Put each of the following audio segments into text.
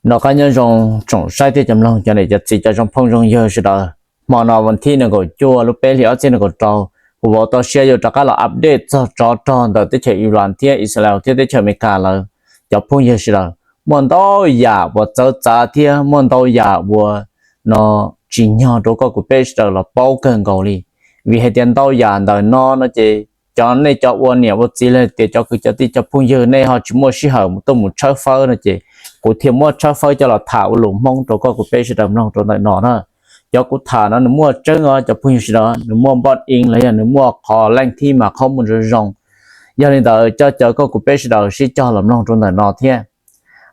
Noj qab nyob zoo tsoom saib thiab cov mloog, cov niam cov txiv, cov zoo phooj zoo ywg sawv daws. Hmo no vas thib nees nkaum cuaj lub peb hlis ob txhiab nees nkaum rau, kuv vauv tau siab yuav rov qab los update txog tsov rog ntawm teb chaws Iran thiab Israel thiab teb chaws Amelikas lawv. Cov phooj ywg sawv daws, muaj ntau yam uas txawv txav thiab muaj ntau yam uas no tsim nyog rau koj kuv peb sawv daws los paub kawg nkaus li. Vim hais tias ntau yam ntawm no no ces cov nej cov ua niam ua txiv los tias cov kwv cov tij cov phooj ywg nej ho tsis muaj sij hawm tuaj mus tshawb fawb no ces kuv thiaj muab tshawb fawb coj los tham ua lus Hmoob rau koj kuv peb sawv daws mloog rau ntawm no na. Cov kuv tham no nws muaj tseeb os cov phooj ywg sawv daws, nws muaj npoj ib los yog nws muaj qhov leej thib mas qhov muaj zoo zoo. Yog li ntawd coj caw koj kuv peb sawv daws sib cog los mloog rau ntawm no thiab.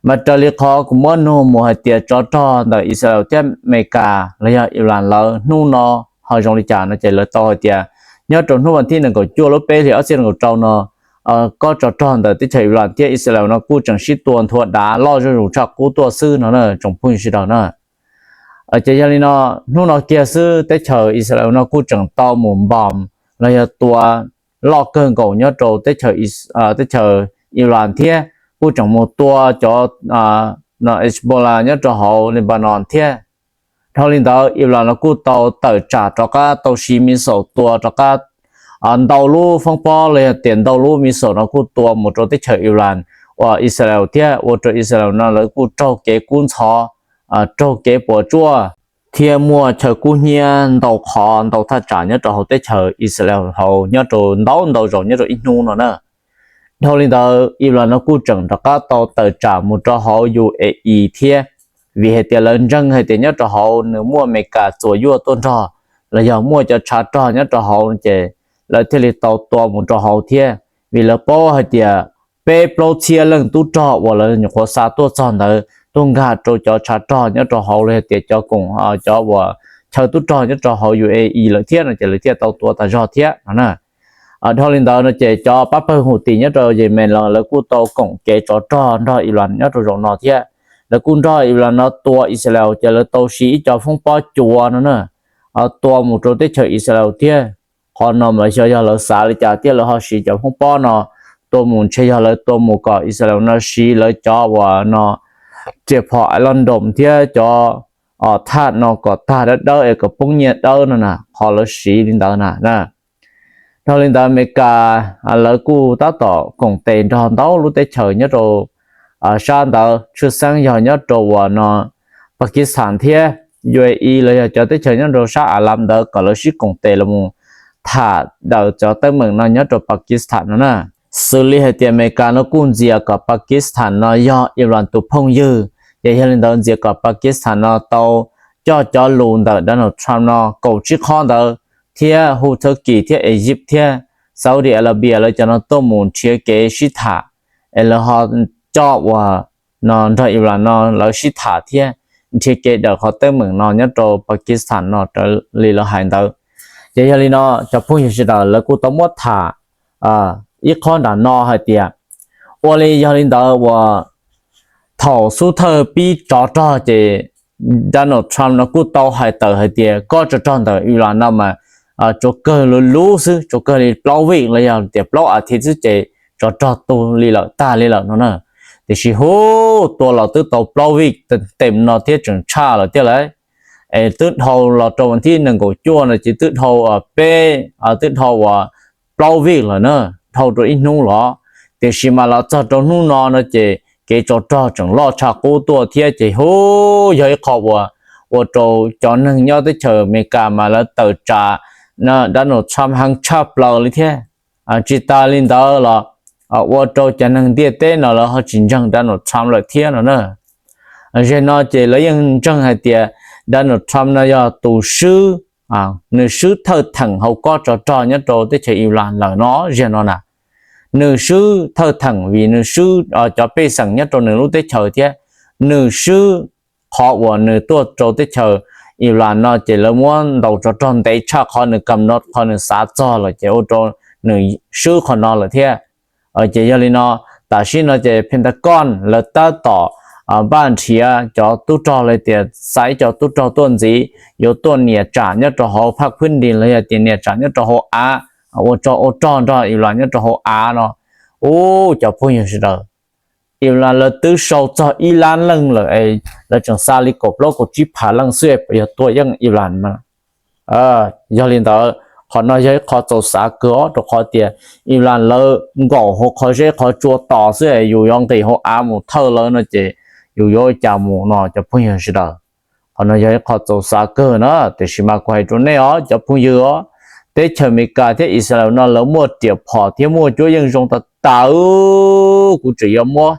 Mas raws li qhov kuv muab nug mus hais tias tsov rog ntawm Israel thiab Amelikas los yog Iran lawv hnub no ho zoo li cas no ces lawv tau hais tias nyob rau hnub vas thib nees nkaum cuaj lub peb hlis ob txhiab nees nkaum rau no, kob tsov rog ntawm teb chaws Iran thiab Israel no kuj tseem sib tua nthuav dav loj zuj zus tshaj qub tuaj xwb no na tsoom phooj ywg sawv daws na. Ces yog li no, hnub no kiag xwb teb chaws Israel no kuj tseem tau mus npom los yog tua loj kawg nkaus nyob rau teb chaws Iran thiab kuj tseem mus tua cov Hezbollah nyob rau hauv Lebanon thiab. Dhau li ntawd Iran no kuj tau tawm tsam rov qab tau siv missile tua rov qab ntau lub foob pob los yog tias ntau lub missile no kuj tua mus rau teb chaws Iran uas Israel thiab ua rau Israel no lawv kuj raug kev kub ntxhov, raug kev puas tsuaj thiab muaj chaw kub hnyiab ntau qhov ntau thaj tsam nyob rau hauv teb chaws Israel hauv nyob rau ntau ntau zaus nyob rau ib hnub no na. Dhau li ntawd Iran no kuj tseem rov qab tau tawm tsam mus rau hauv U A E thiab, vim hais tias lawv ntseeg hais tias nyob rau hauv nws muaj Amelikas txuas yuaj tuaj nrog los yog muaj cov tshav rog nyob rau hauv ces lawv thiaj li tau tua mus rau hauv thiab, vim lawv paub hais tias peb plaub txhiab leej tub rog uas lawv nyuam qhuav xa tuaj txog ntawd tuaj nkag rau cov tshav rog nyob rau hauv los yog tias cov koom cov uas chaw tub rog nyob rau hauv U A E lawm thiab no ces lawv thiaj tau tua tas zog thiab no na. Dhau li ntawd no ces cov pab pawg Houthi nyob rau Yemen los lawv kuj tau koom kev tsov rog nrog Iran nyob rau zaum no thiab. Lawv kuj nrog Iran no tua Israel ces lawv tau siv ib co foob pob cua no na, tua mus rau teb chaws Israel thiab. Qhov no mas xyov yog lawv xav li cas thiab lawv ho siv cov foob pob no tua mus, ntshe yog lawv tua mus kom Israel no siv lawv cov uas no riam phom Iron Dome thiab cov thaj no kom tag dawb dawb es kom poob nyiaj dawb no na, qhov lawv siv li ntawd na. Dhau li ntawd Amelikas lawv kuj tab tom koom tes nrog ntau lub teb chaws nyob rau sab ntawd, tshwj xeeb yog nyob rau uas no Pakistan thiab U A E los yog cov teb chaws nyob rau sab Arab ntawd kom lawv sib koom tes los tham daws cov teeb meem no nyob rau Pakistan no na. Xws li hais tias Amelikas no kuj ntxias kom Pakistan no yog Iran tus phooj ywg, ces yog li ntawd ntxias kom Pakistan no tau coj cov lus ntawm Donald Trump no kaum tsib qhov ntawd thiab hu Turkey thiab Egypt thiab Saudi Arabia lawv cov no tuaj mus nrhiav kev sib tham, es lawv ho coj uas no nrog Iran no lawv sib tham thiab nrhiav kev daws qhov teeb meem no nyob rau Pakistan no raws li lawv hais ntawd. Ces yog li no cov phooj ywg sawv daws lawv kuj tau muab tham ib qho nram no hais tias ua li yog li ntawd uas thaum xub thawj pib tsov rog ces Donald Trump no kuj tau hais tawm hais tias kob tsov rog ntawm Iran no mas tsuas kawg luv luv xwb, tsuas kawg li plaub vij los yog tias plaub as thiv xwb ces tsov rog tu li lawm tag li lawm no na. Tiam sis hu tua los twb tau plaub vij tes no thiab tseem tshaj lawm thiab lauj. Es twb dhau los rau vas thib nees nkaum cuaj no ces twb dhau peb, twb dhau uas plaub vij lawm na, dhau rau ib hnub los. Tiam sis mas los txog rau hnub no no ces kev tsov rog tseem loj tshaj qub tuaj thiab ces hu yog ib qho uas ua rau cov neeg nyob teb chaws Amelikas mas lawv tawm tsam Donald Trump heev tshaj plaws li thiab. Tsis tas li ntawd los ua rau cov neeg ntiaj teb no lawv ho tsis ntseeg Donald Trump lawm thiab no na. Zeg no ces lawv yeej ntseeg hais tias Donald Trump no yog tus swb, nws swb thawj theem hauv kob tsov rog nyob rau teb chaws Iran lawm no zeg no na. Nws swb thawj theem vim nws swb cov pej xeem nyob rau nws lub teb chaws thiab nws swb qhov uas nws tuaj rau teb chaws Iran no ces lawv muab ntaus tsov rog ntev tshaj qhov nws kam no qhov nws xav txog lawm ces ua rau nws swb qhov no lawm thiab. Ces yog li no, tam sim no ces Pentagon lawv tab tom npaj nrhiav cov tub rog los tias xa ib co tub rog tuaj ntxiv yuav tuaj nias tsam nyob rau hauv phaj phwb nti los yog tias nias tsam nyob rau hauv av, ua rog ua rog nrog Iran nyob rau hauv av no. Ub, cov phooj ywg sawv daws, Iran lawv twb sau txog ib lab leej lawm es lawv tseem xa li kaum plaub kaum tsib phav leej xwb es puas yog tua yeej Iran mas. Yog li ntawd qhov no yog ib qho txaus xav kawg os, rau qhov tias Iran lawv nkaum hauv qhov zeb qhov tsua tos xwb es yus yuav nqis hauv av mus thawj lawv no ces yus yuav ua cas mus no cov phooj ywg sawv daws. Qhov no yog ib qho txaus xav kawg na, tiam sis mas kuv hais rau nej os cov phooj ywg os, teb chaws Amelikas thiab Israel no lawv muaj riam phom thiab muaj cuab yeej zoo tag tag. Kuv tseem yuav muab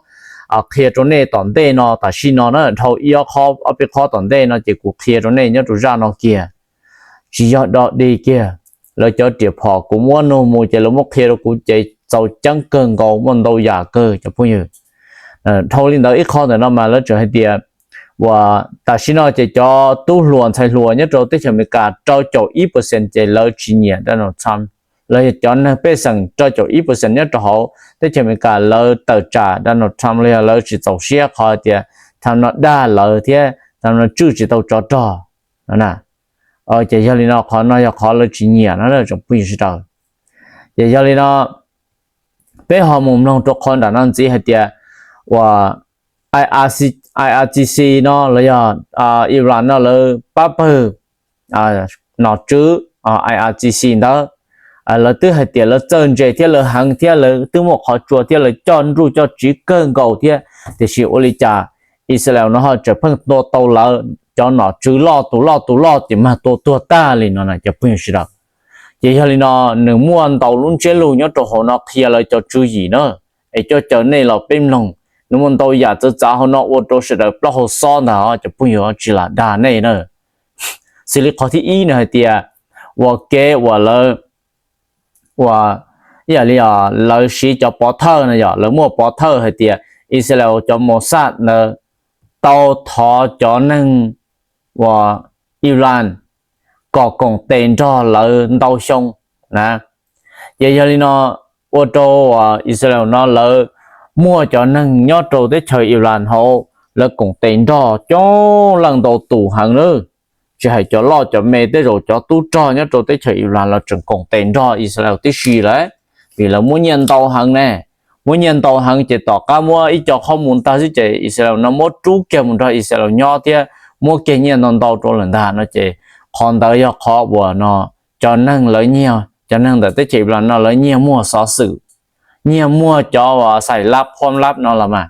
qhia rau nej tom ntej no, tam sim no na, dhau ib ob qho, ob peb qho tom ntej no ces kuv qhia rau nej nyob rau zaj no kiag. Tsis yog dog dig kiag, lawv cov riam phom kuv muab nug mus ces lawv muab qhia rau kuv ces txaus ceeb kawg nkaus, muaj ntau yam kawg cov phooj ywg. Dhau li ntawd ib qho ntawm no mas lawv tseem hais tias uas tam sim no ces cov tub hluas ntxhais hluas nyob rau teb chaws Amelikas rau caum ib percent ces lawv tsis nyiam Donald Trump. Lawv yog cov neeg pej xeem rau caum ib percent nyob rau hauv teb chaws Amelikas lawv tawm tsam Donald Trump los yog lawv tsis txaus siab qhov tias Trump no dag lawv thiab Trump no tswj tsis tau tsov rog no na. Ces yog li no qhov no yog qhov lawv tsis nyiam no tsoom phooj ywg sawv daws. Ces yog li no peb ho mus mloog rau qhov nram no ntxiv hais tias uas I R C C no los yog Iran no lawv pab pawg nom tswv I R G C ntawd, lawv twb hais tias lawv txawj ntse thiab lawv heev thiab lawv twb muaj qhov tsua thiab lawv coj nruj coj tsiv kawg nkaus thiab, tiam sis ua li cas Israel no ho tseem pheej tua tau lawv cov nom tswv loj tus loj tus loj ces mag tua tuag tag li no na cov phooj ywg sawv daws. Ces yog li no nws muaj ntau lub ntsiab lus nyob rau hauv no qhia lawv cov tswv yim na, es coj caw nej los peb mloog. Nws muaj ntau yam txawv txav hauv no ua rau sawv daws plaub hau xob ntag os cov phooj ywg, tsis lam dag nej na. Xws li qhov thib ib nws hais tias ua kev uas lawv ua ib yam li lawv siv cov pov thawj no yog lawv muaj pov thawj hais tias Israel cov Mossad ntawd tau thov cov neeg uas Iran kom koom tes nrog lawv ntau xyoo na. Ces yog li no ua rau Israel no lawv muaj cov neeg nyob rau teb chaws Iran hauv lawv koom tes nrog coob leej ntau tus heev na. Tsis hais cov loj cov me, tej zaum cov tub rog nyob rau teb chaws Iran los tseem koom tes nrog Israel tib si lawm, vim lawv muab nyiaj ntau heev ne. Muab nyiaj ntau heev ces tom qab muab ib co qhov mus ntag xwb ces Israel no muab rub kiag mus nrog Israel nyob thiab muab kiag nyiaj ntau ntau rau lawm ntag no ces qhov ntawd yog qhov uas no cov neeg lawv nyiag, cov neeg ntawm teb chaws Iran no lawv nyiag muag xov xwm, nyiag muag cov uas xais lab qhuam lab no los mas.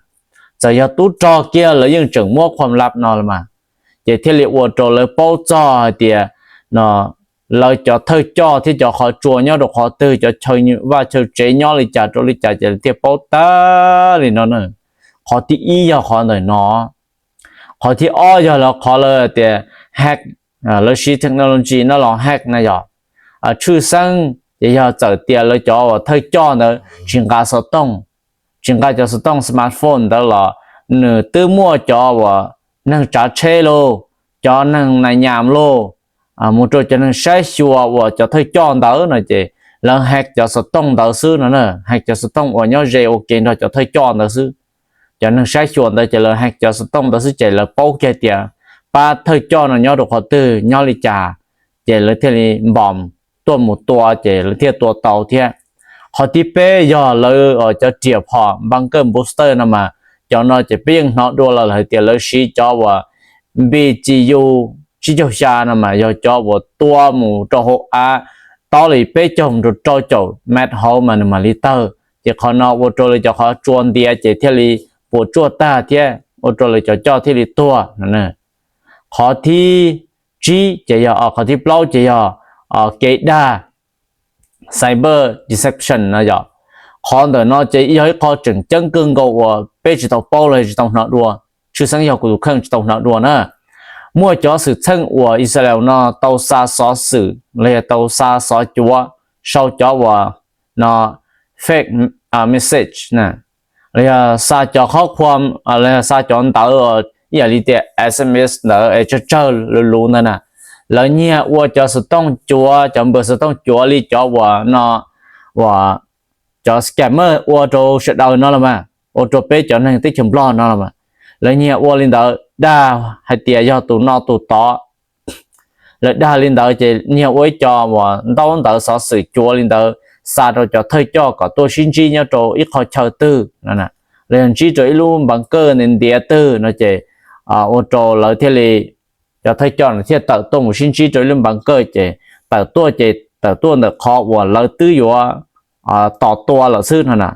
Txawm yog tub rog kiag lawv yeej tseem muab qhuam lab no los mas. Ces thiaj li ua rau lawv paub txog hais tias no lawv cov thawj coj thiab cov qhov tsua nyob rau qhov twg, cov chaw vaj chaw tsev nyob li cas rau li cas ces lawv thiaj paub tag li no na. Qhov thib ib yog qhov ntawm no. Qhov thib ob yog lawv qhov lawv tias hack, lawv siv technology no los hack na yog. Tshwj xeeb ces yog txawm tias lawv cov uas thawj coj ntawd tsis nqa xov tooj, tsis nqa cov xov tooj smartphone ntawd los nws twb muaj cov uas neeg tsav tsheb lauj, cov neeg nas nyas lauj, mus rau cov neeg saib xyuas uas cov thawj coj ntawd no ces lawv hack cov xov tooj ntawd xwb no na, hack cov xov tooj uas nyob ze ua ke nrog cov thawj coj ntawd xwb. Cov neeg saib xyuas ntawd ces lawv hack cov xov tooj ntawd xwb ces lawv paub kiag tias pab thawj coj no nyob rau qhov twg nyob li cas, ces lawv thiaj li npom tuaj mus tua ces lawv thiaj tua tau thiab. Qhov thib peb yog lawv cov riam phom bunker booster no mas, cov no ces peb yeej hnov dua los hais tias lawv siv cov uas B G U tsib caug xya no mas yog cov uas tua mus rau hauv av tob li peb caug mus rau rau caum met hauv mas nws mam li tawg. Ces qhov no ua rau lawv cov qhov tsua ntiav ces thiaj li puas tsuaj tag thiab ua rau lawv cov coj thiaj li tuag no. Qhov thib tsib ces yog, qhov thib plaub ces yog kev dag, cyber deception no yog. Qhov ntawm no ces yog ib qho tseem ceeb kawg nkaus uas peb tsis tau paub los tsis tau hnov dua, tshwj xeeb yog kuv tus kheej tsis tau hnov dua na. Muaj cov xwm txheej uas Israel no tau xa xov xwm los yog tau xa xov cuav sau cov uas no fake message na, los yog xa cov qhov khuam, los yog xa cov ntawv ib yam li tias S M S ntawd es tsawg tsawg luv luv ntawd na. Lawv nyiag ua cov xov tooj cuav, cov npawb xov tooj cuav li cov uas no, uas cov scammer ua rau sawv daws no los mas, ua rau peb cov neeg teb chaws Nplog no los mas. Lawv nyiag ua li ntawd dag hais tias yog tus no tus tod. Lawv dag li ntawd ces nyiag ua ib co uas ntaub ntawv xov xwm cuav li ntawd xa rau cov thawj coj kom tuaj sib ntsib nyob rau ib qho chaw twg no. los yog ntsib rau ib lub npas kawj ntiav twg no ces ua rau lawv thiaj li, cov thawj coj no thiaj tawm tuaj mus sib ntsib rau ib lub npas kawj ces tawm tuaj ces tawm tuaj ntawm qhov uas lawv twb yuav tos tua lawm xwb no na.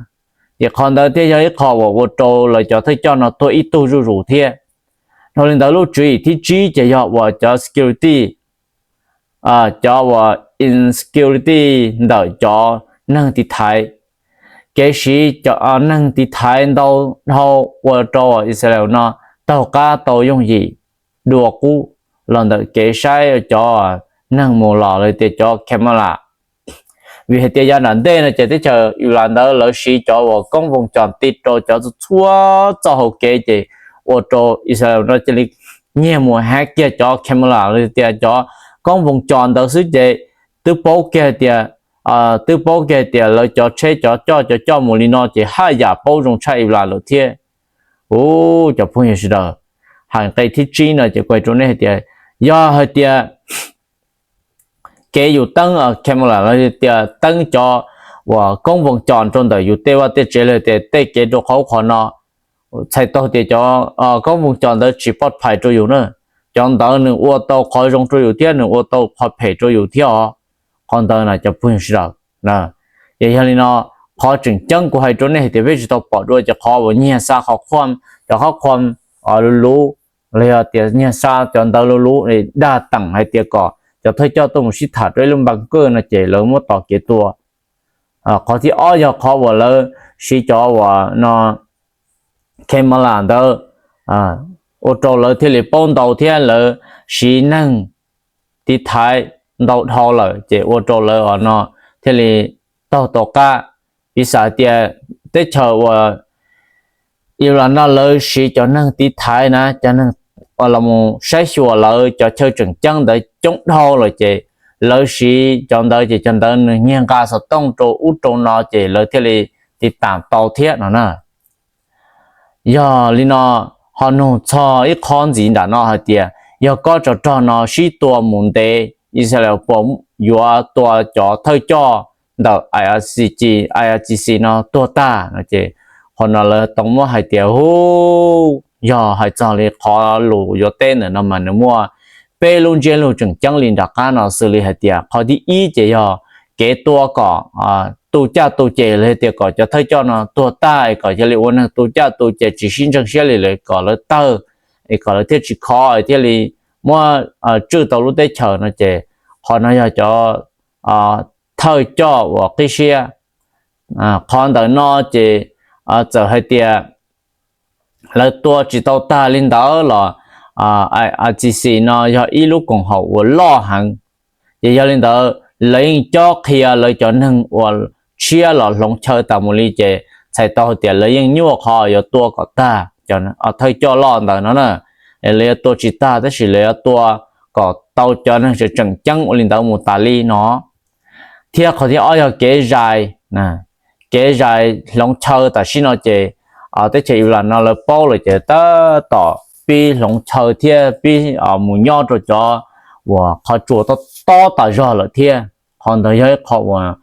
Ces qhov ntawd thiaj yog ib qho uas ua rau lawv cov thawj coj no tuag ib tug zuj zus thiab. Dhau li ntawd lub tswv yim thib tsib ces yog uas cov security, cov uas insecurity ntawm cov neeg tiv thaiv. Kev siv cov neeg tiv thaiv ntau dhau ua rau Israel no taug qab tau yooj yim dua qub los ntawm kev saib cov neeg mus los los tias cov camera. Vim hais tias yav nram ntej no ces teb chaws Iran ntawd lawv siv cov uas koob voos cos ti rau cov txhua txhua txoj hauv kev ces ua rau Israel no cia li nyiag mus hack kiag cov camera los tias cov koob voos cos ntawd xwb ces twb paub kiag tias, twb paub kiag tias lawv cov tsheb cov coj cov coj mus li no ces haj yam paub zoo tshaj Iran lawm thiab. Ub, cov phooj ywg sawv daws, hais nqe thib tsib no ces kuv hais rau nej hais tias, yog hais tias kev yus teeb camera los tias teeb cov uas koob voos cos rau ntawm yus tej vaj tej tsev los tias tej kev rau qhov ub qhov no, txhais tau tias cov koob voos cos ntawd tsis pov phais rau yus na. Cov ntawd nws ua tau qhov zoo rau yus thiab nws ua tau qhov phem rau yus thiab os. Qhov ntawd na cov phooj ywg sawv daws, ces yog li no, qhov tseem ceeb kuv hais rau nej hais tias peb tsis tau pom dua ces qhov uas nyiag xa qhov khuam, cov qhov khuam luv luv los yog tias nyiag xa cov ntawv luv luv dag teem hais tias kom cov thawj coj tuaj mus sib tham rau ib lub npas kawj no ces lawv muab tos kev tua. Qhov thib ob yog qhov uas lawv siv cov uas no camera ntawd ua rau lawv thiaj li paub ntau thiab lawv siv neeg tiv thaiv ntau dhau lawm ces ua rau lawv no thiaj li taug tau qab. Piv xam hais tias teb chaws uas Iran no lawv siv cov neeg tiv thaiv na, cov neeg los mus saib xyuas lawv cov chaw tseem ceeb ntawd coob dhau lawm ces lawv siv cov ntawd ces cov ntawd nws nyiag nqa xov tooj rau ub rau no ces lawv thiaj li tiv tam tau thiab no na. Yog li no, ho nug txog ib qho ntxiv nram no hais tias yog kob tsov rog no sib tua mus ntev, Israel puas yuav tua cov thawj coj ntawm IRGC, IRGC no tuag tag no ces qhov no lawv tau muab hais tias hu, yog hais txog li qhov lus yuav teb ntawm no mas nws muaj peb lub ntsiab lus tseem ceeb li nram qab no xws li hais tias qhov thib ib ces yog kev tua kom tu caj tu ces los tias kom cov thawj coj no tuag tag es kom cia li ua neeg tu caj tu ces tsis sib ntseeg siab li lawm kom lawv tawg es kom lawv thiaj tsis kho thiaj li muab tswj tau lub teb chaws no ces qhov no yog cov thawj coj uas qib siab. Qhov ntawm no ces txawm hais tias lawv tua tsis tau tag li ntawd los IRGC no yog ib lub koom haum uas loj heev. Ces yog li ntawd lawv yeej cob qhia lawv cov neeg uas tshiab los hloov chaw tas mus li ces txhais tau hais tias lawv yeej nyuaj qhov yuav tua kom tag thawj coj loj ntawd no na. Lawv yuav tua tsis tag tab sis lawv yuav tua kom tau cov neeg tseem ceeb ua li ntawd mus tas li no. Thiab qhov thib ob yog kev zais, kev zais hloov chaw tam sim no ces teb chaws Iran no lawv paub lawm ces tab tom pib hloov chaw thiab pib mus nyob rau cov uas qhov tsua tob tob tas zog lawm thiab. Qhov ntawd yog ib qho uas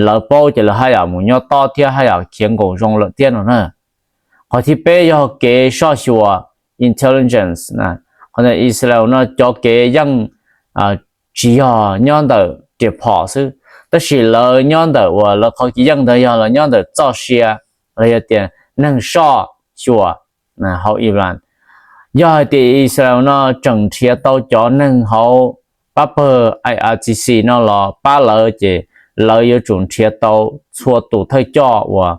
lawv paub ces lawv haj yam mus nyob tob thiab haj yam khiav nkaus zoo lawm thiab no na. Qhov thib peb yog kev soj xyuas, intelligence. Qhov ntawd Israel no cov kev yeej tsis yog nyob ntawm riam phom xwb, tab sis lawv nyob ntawm uas lawv qhov kev yeej ntawd yog lawv nyob ntawm txoj sia los yog tias neeg soj xyuas hauv Iran. Yog hais tias Israel no tseem nrhiav tau cov neeg hauv pab pawg IRGC no los pab lawv ces lawv yuav tsum nrhiav tau txhua tus thawj coj uas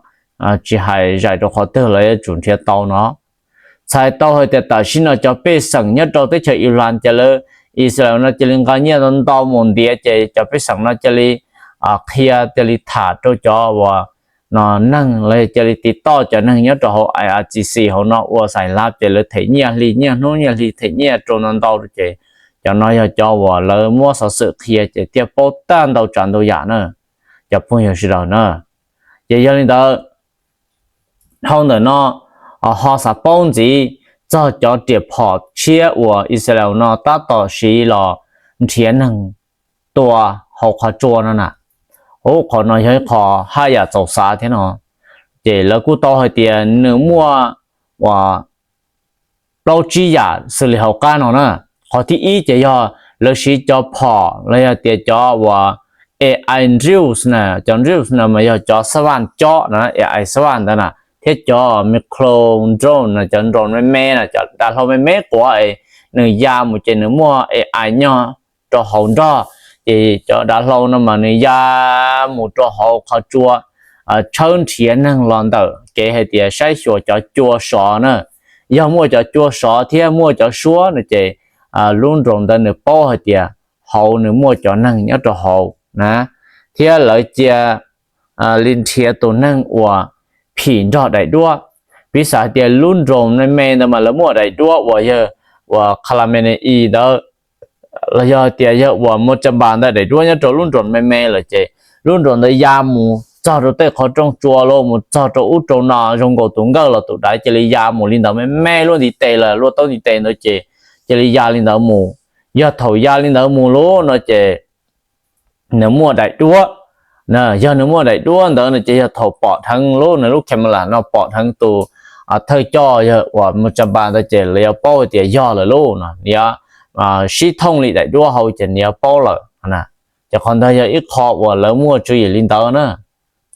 tsis hais zais rau qhov twg lawv yuav tsum nrhiav tau no. Txhais tau hais tias tam sim no cov pej xeem nyob rau teb chaws Iran ces lawv, Israel no cia li nqa nyiaj ntau mus ntiav ces cov pej xeem no cia li qhia cia li tham rau cov uas no neeg los cia li tiv toj cov neeg nyob rau hauv IRGC hauv no ua xais lav ces lawv them nyiaj hli nyiaj hnub nyiaj hli them nyiaj rau ntau ntau ces cov no yog cov uas lawv muab xov xwm qhia ces thiaj paub tag ntau tsav ntau yam na, cov phooj ywg sawv daws na. Ces yog li ntawd, dhau ntawm no ho xav paub ntxiv txog cov riam phom tshiab uas Israel no tab tom siv los nrhiav neeg tua hauv qhov tsua no na. Ub, qhov no yog ib qho haj yam txaus xav thiab no. Ces lawv kuj tau hais tias nws muaj uas plaub tsib yam xws li hauv qab no na. Qhov thib ib ces yog lawv siv cov phom los yog tias cov uas A I drills na, cov drills no mas yog cov xab vaj cob na, A I xab vaj ntawd na, thiab cov micro drone na, cov drone me me na, cov dav hlau me me quav es nws ya mus ces nws muaj A I nyob rau hauv nrog. Ces cov dav hlau no mas nws ya mus rau hauv qhov tsua, tshawb nrhiav neeg los ntawm kev hais tias saib xyuas cov cua sov na. Yog muaj cov cua sov thiab muaj cov suab no ces lub drone ntawd nws paub hais tias hauv nws muaj cov neeg nyob rau hauv na. Thiab lawv cia li nrhiav tus neeg uas phim nrog daim duab. Piv xam hais tias lub drone me me ntawd mas lawv muaj daim duab uas yog uas Khamenei ntawd los yog tias yog uas Mojaba ntawd daim duab nyob rau lub drone me me lawm ces lub drone ntawd ya mus txog rau tej qhov rooj tsua los mus txog rau ub rau no zoo nkaus tus nkawj los tus dav cia li ya mus li ntawd me me luaj ntiv tes lawm, luaj taub ntiv tes ntawd ces cia li ya li ntawd mus. Yog thaum ya li ntawd mus lawm no ces nws muaj daim duab. Yog nws muaj daim duab ntawd no ces yog thaum pom dheev lub, nws lub camera no pom dheev tus thawj coj yog uas Mojaba ntawd ces lawv yuav paub tias yog lawm lauj no, nws yuav sib thooj li daim duab hauv ces nws yuav paub lawm. Ces qhov ntawd yog ib qho uas lawv muaj tswv yim li ntawd na,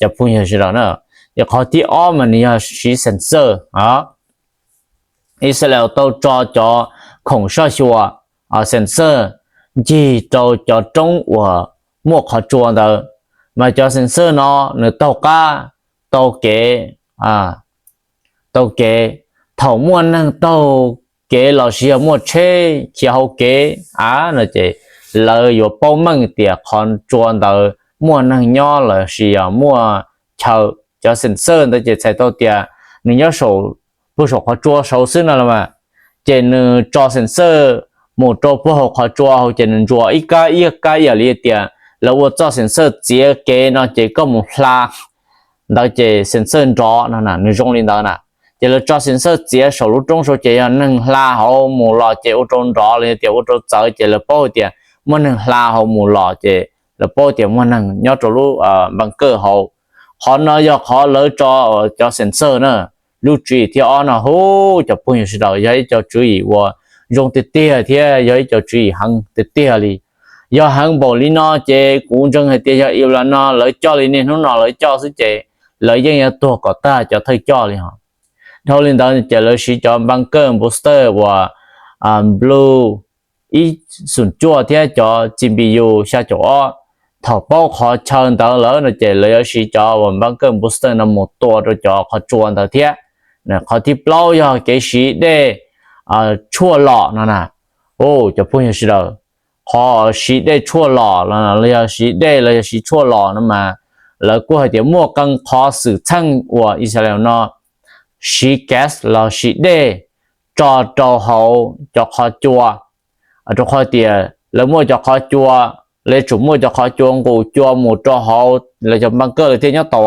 cov phooj ywg sawv daws na. Ces qhov thib ob mas nws yog siv sensor. Israel tau tso cov khoom soj xyuas, sensor ncig rau cov roob uas muaj qhov tsua ntawd, mas cov sensor no nws taug qab, taug kev, taug kev, thaum muaj neeg taug kev los sis yog muaj tsheb khiav hauv kev av no ces lawv yuav paub meej tias qhov tsua ntawd muaj neeg nyob los sis yog muaj chaw. Cov sensor ntawd ces txhais tau tias nws nyob saum, puag saum qhov tsua saud xwb no los mas, ces nws tso sensor mus rau puag hauv qhov tsua hauv ces nws ntsuas ib kab ib kab ib yam li tias lawv ua txoj sensor txiav kev no ces koj mus hla ntawd ces sensor nrov no na, nws zoo li ntawd na. Ces lawv tso sensor txiav saum lub roob saud ces yog neeg hla hauv mus los ces ua rau nrov los yog tias ua rau txawv ces lawv paub tias muaj neeg hla hauv mus los ces lawv paub tias muaj neeg nyob rau lub bunker hauv. Qhov no yog qhov lawv tso cov sensor na. Lub tswv yim thib ob no hu, cov phooj ywg sawv daws, yog ib co tswv yim uas zoo tiag tiag thiab yog ib co tswv yim heev tiag tiag li. Yog heev npaum li no ces kuv ntseeg hais tias yog Iran no lawv coj li niaj hnub no lawv coj xwb ces lawv yeej yuav tuag kom tag cov thawj coj li hos. Dhau li ntawd ces lawv siv cov bunker booster uas Blue ib xoom cuaj thiab cov C P U xya caum ob. Thaum paub qhov chaw ntawd lawm no ces lawv yuav siv cov uas bunker booster no mus tua rau cov qhov tsua ntawd thiab. Qhov thib plaub yog kev siv dej tshuaj lom no na. Cov phooj ywg sawv daws, qhov siv dej tshuaj lom los yog siv dej los yog siv tshuaj lom no mas lawv kuj hais tias muaj qee qhov xwm txheej uas Israel no siv gas los siv dej tso rau hauv cov qhov cua. Rau qhov tias lawv muaj cov qhov cua, lawv yuav tsum muaj cov qhov cua nqus cua mus rau hauv lawv cov bunker lawv thiaj nyob tau.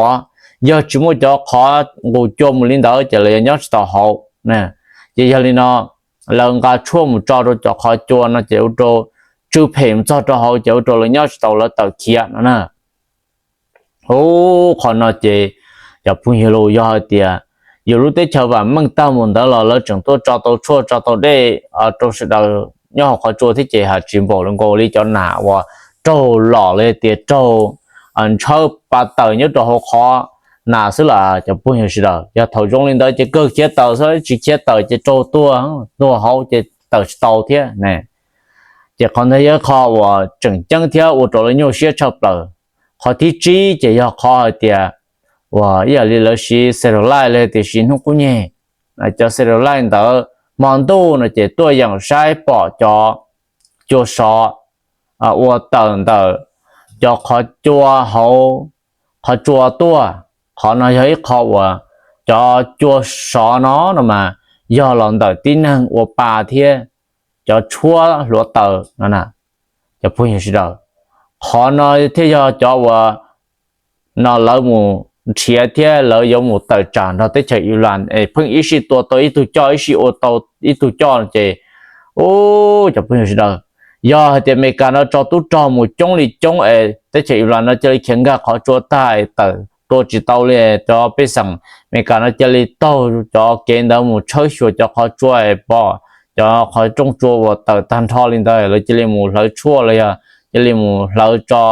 Yog tsis muaj cov qhov nqus cua mus li ntawd ces lawv yuav nyob tsis tau hauv. Ces yog li no lawv nqa tshuaj mus tso rau cov qhov cua no ces ua rau tsw phem mus txog rau hauv ces ua rau lawv nyob tsis tau, lawv tawm khiav no na. Hu, qhov no ces cov phooj ywg los, yog hais tias yus lub teb chaws vam meej tag mus ntawd los lawv tseem tuaj tso tau tshuaj tso tau dej rau sawv daws nyob hauv qhov tsua thiab ces haj tsis npaum nkaus li cov nas uas raug lom los tias raug ntshawb pa tawm nyob rau hauv qhov nas xwb lawm cov phooj ywg sawv daws. Yog thaum zoo li ntawd ces kawg khiav tawm xwb, tsis khiav tawm ces raug tuag, tuag hauv ces tawm tsis tau thiab ne. Ces qhov ntawd yog qhov uas tseem ceeb thiab ua rau lawv nyuaj siab tshaj plaws. Qhov thib tsib ces yog qhov hais tias uas ib yam li lawv siv satellite los tias siv hnub qub nyeg. Cov satellite ntawd hmo ntuj no ces tuaj yeem saib pom cov cua sov ua tawm ntawm cov qhov cua hauv qhov tsua tuaj. Qhov no yog ib qho uas cov cua sov no no mas yog los ntawm tib neeg ua pa thiab cov tshuab hluav taws no na. Cov phooj ywg sawv daws, qhov no thiaj yog cov uas no lawv mus nrhiav thiab lawv yuav mus tawm tsam nrog teb chaws Iran es pheej ib sij tua tau ib tug coj, ib sij ua tau ib tug coj ces, u, cov phooj ywg sawv daws, yog hais tias Amelikas no tso tub rog mus coob li coob es teb chaws Iran no cia li khiav nkag qhov tsua tag es tawm tua tsis tau li. Cov pej xeem Amelikas no cia li taug cov kev ntawd mus tshawb xyuas cov qhov tsua es pom cov qhov rooj tsua uas tawm tag nrho li ntawd, lawv cia li mus hlawv tshuaj los yog cia li mus hlawv tso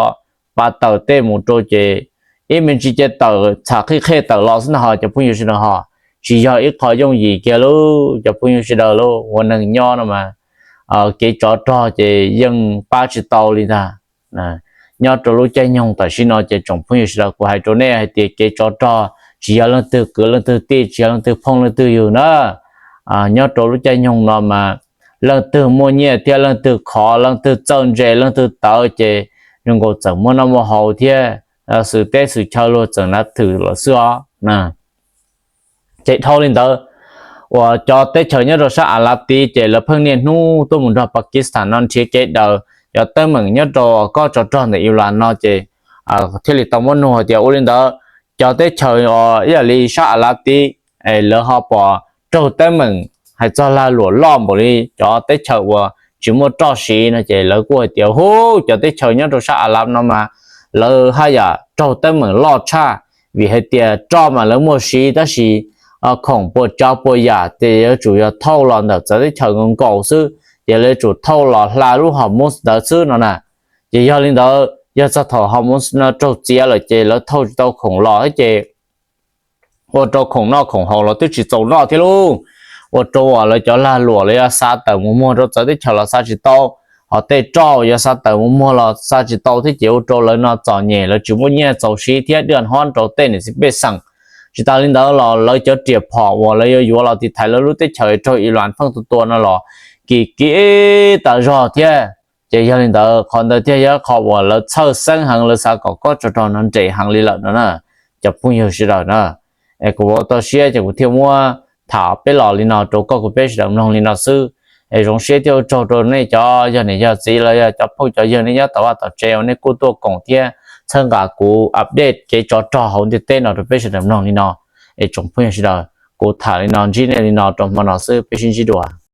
pa tawm tej mus rau ces ib me ntsis ces tawm txham qhib qhej tawm los xwb na ho cov phooj ywg sawv daws ho. Tsis yog ib qho yooj yim kiag lauj cov phooj ywg sawv daws lauj. Ua neeg nyob no mas kev tsov rog ces yeej pab tsis tau li ntag. Nyob rau lub caij nyoog tam sim no ces tsoom phooj ywg sawv daws, kuv hais rau nej hais tias kev tsov rog tsis yog leej twg kwv leej twg tij, tsis yog leej twg phooj leej twg ywg na. Nyob rau lub caij nyoog no mas leej twg muaj nyiaj thiab leej twg khov, leej twg txawj ntse leej twg tawv ces zoo nkaus txawm muaj noj muaj haus thiab xwm teb xwm chaw luag txawm nav thwm lawm xwb os. Ces dhau li ntawd, uas cov teb chaws nyob rau sab Alav tid ces lawv pheej niaj hnub tuaj mus nrog Pakistan no nrhiav kev daws cov teeb meem nyob rau kob tsov rog ntawm Iran no ces thiaj li tau muab nug hais tias ua li ntawd cov teb chaws uas ib yam li sab Alav tid es lawv ho pom raug teeb meem hais txog lag luam loj npaum li cov teb chaws uas tsis muaj roj siv no ces lawv kuj hais tias hu, cov teb chaws nyob rau sab Alav no mas lawv haj yam raug teeb meem loj tshaj, vim hais tias roj mas lawv muaj siv tab sis khoom puas tsav puas yam ces yuav tsum yog thauj los ntawm txawv teb chaws nkaus nkaus xwb, ces lawv yuav tsum thauj los hla lub Hormuz ntawd xwb no na. Ces yog li ntawd yog txog thaum Hormuz no raug txiav lawm ces lawv thauj tsis tau khoom los thiab ces ua rau khoom noj khoom haus los twb tsis txaus noj thiab lauj. Ua rau uas lawv cov lag luam los yog xa tawm mus muag rau txawv teb chaws los xa tsis tau, ho tej roj uas yog xa tawm mus muag los xa tsis tau thiab ces ua rau lawv no txom nyem, lawv tsis muaj nyiaj txaus siv thiab daj hob rau tej niam txiv pej xeem. Tsis tas li ntawd los lawv cov riam phom uas lawv yuav yuav los tiv thaiv lawv lub teb chaws raug Iran pheej tua tua no los kim kim tas zog thiab. Ces yog li ntawd qhov ntawd thiaj yog qhov uas lawv txhawj xeeb heev, lawv xav kom kob tsov rog no nres heev li lawm no na, cov phooj ywg sawv daws na. Es kuv ua tau siab ces kuv thiaj muab tham peb los li no rau koj kuv peb sawv daws mloog li no xwb. Es zoo siab thiab ua tsaug rau nej cov yog niam yog txiv los yog cov phooj cov ywg nej nyob tom vaj tom tsev uas nej kuj tuaj koom thiab txhawb nqa kuv update kev tsov rog hauv ntiaj teb no rau peb sawv daws mloog li no. Es tsoom phooj ywg sawv daws, kuv tham li no ntsib nej li no rau hmo no xwb, peb sib ntsib dua.